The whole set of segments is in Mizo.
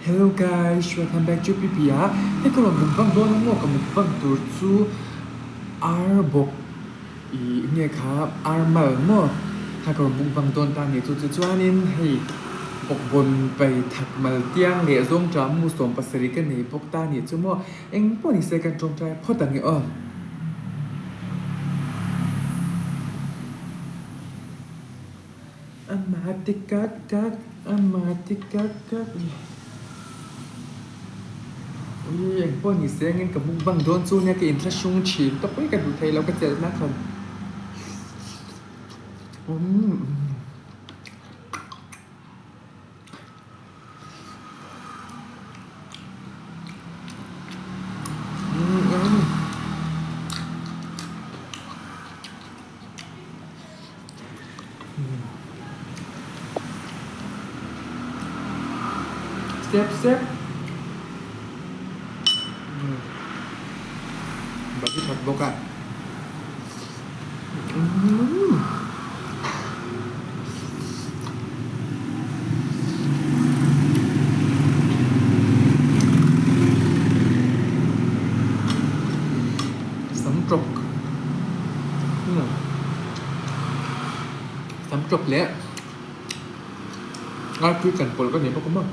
Hello guys, welcome back to PP a hei ka rawn mukbang dawn a maw ka mukbang tur chu ar bawk ih nge kha ar mal maw kha ka rawn mukbang dawn ta a ni chu chu chuanin hei bawkbawn pai thak mal tiang leh zawng ṭah mu 70 ka nei bawk ta a ni chu maw eng pawh ni se kan ṭawngṭai phawt ang e aw. Amah ti kak kak, amah ti kak kak. Ui, eng pawh ni se angin ka mukbang dawn chu nia ka inthlahrung thin tawp mai ka duh thei lo ka chelh na khan. Umm. Step step bagi that bawk a Sam tawk Sam tawk leh Artui kan pawlh ka nei bawk a maw.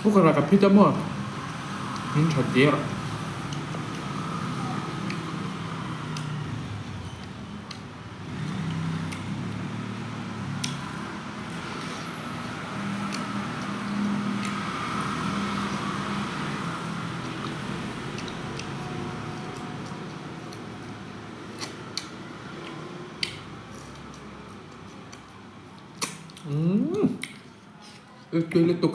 Cooker ah ka phit a maw min that der Umm tui lutuk.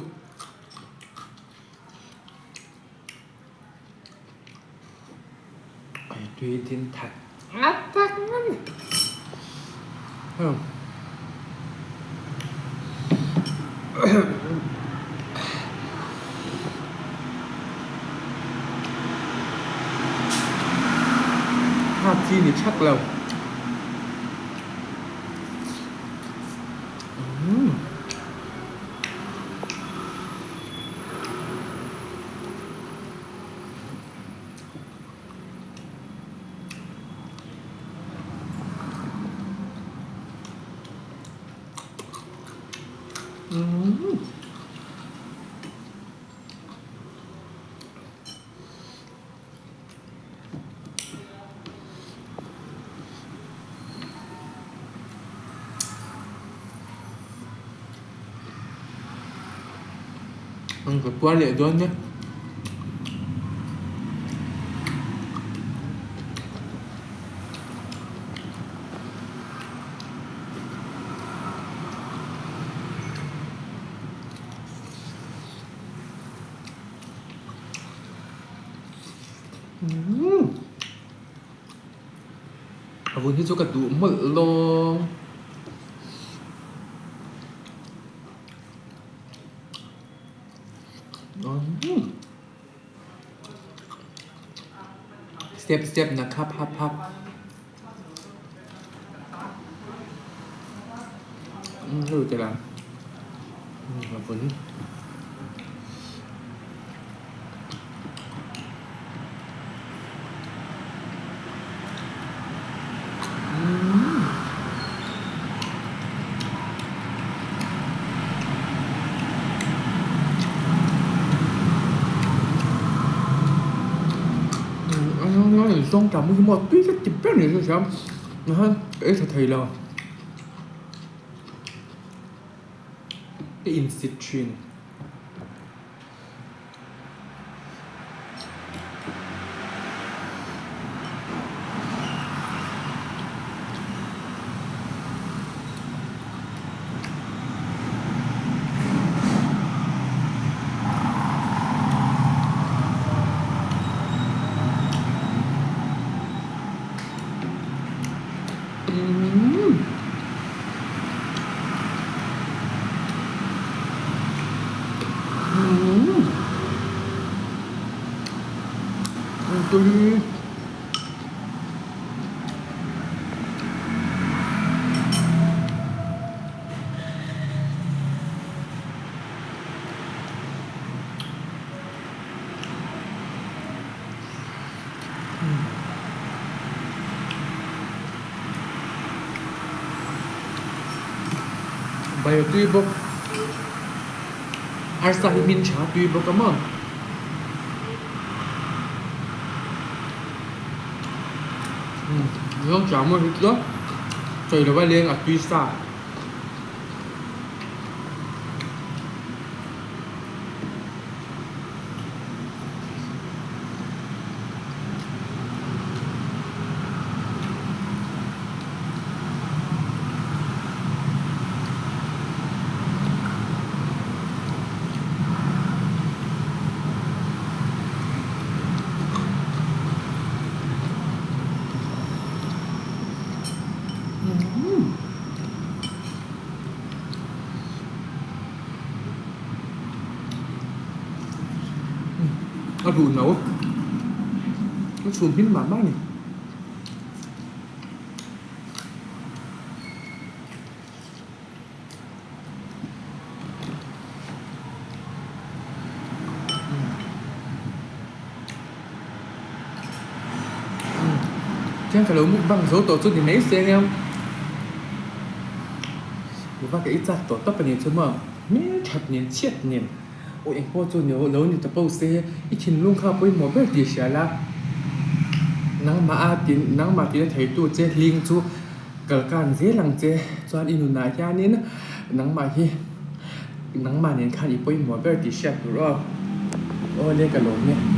Tui din that a tak mai. Ha chi ni thak lo. Umm. Umm. Ang ka puar leh dawn nia. Umm a vun hi chu ka duh mawlh lawng. Step step na khap hap hap. Umm te la a vun. Zawng tam hi maw tui vek ti ber ni chu hria nahan ka ei tha thei lo ka insit thin. Umm. Tui. Bai tui bawk arsa hi hmin tha tui bawk a maw. Zawng chang maw hi chu sawi lova leng a tui sa. A duh no a chhun hmin mah mah a ni. Chuan ka lo mukbang zo tawh chu ni mai se nia. Kuva ka i chak tawh tawp a ni chu maw hmel that nen chhiat nen aw eng pawh chu ni lo ni ta pawh se i thinlung kha pawimawh ber tih hria la nangmah a tin nangmah tina theitu che hling chu kal kan zel ang che chuan i nunah hianin nangmah hi nangmah nen khan i pawimawh ber tih hriat tur aw aw le ka lawm e.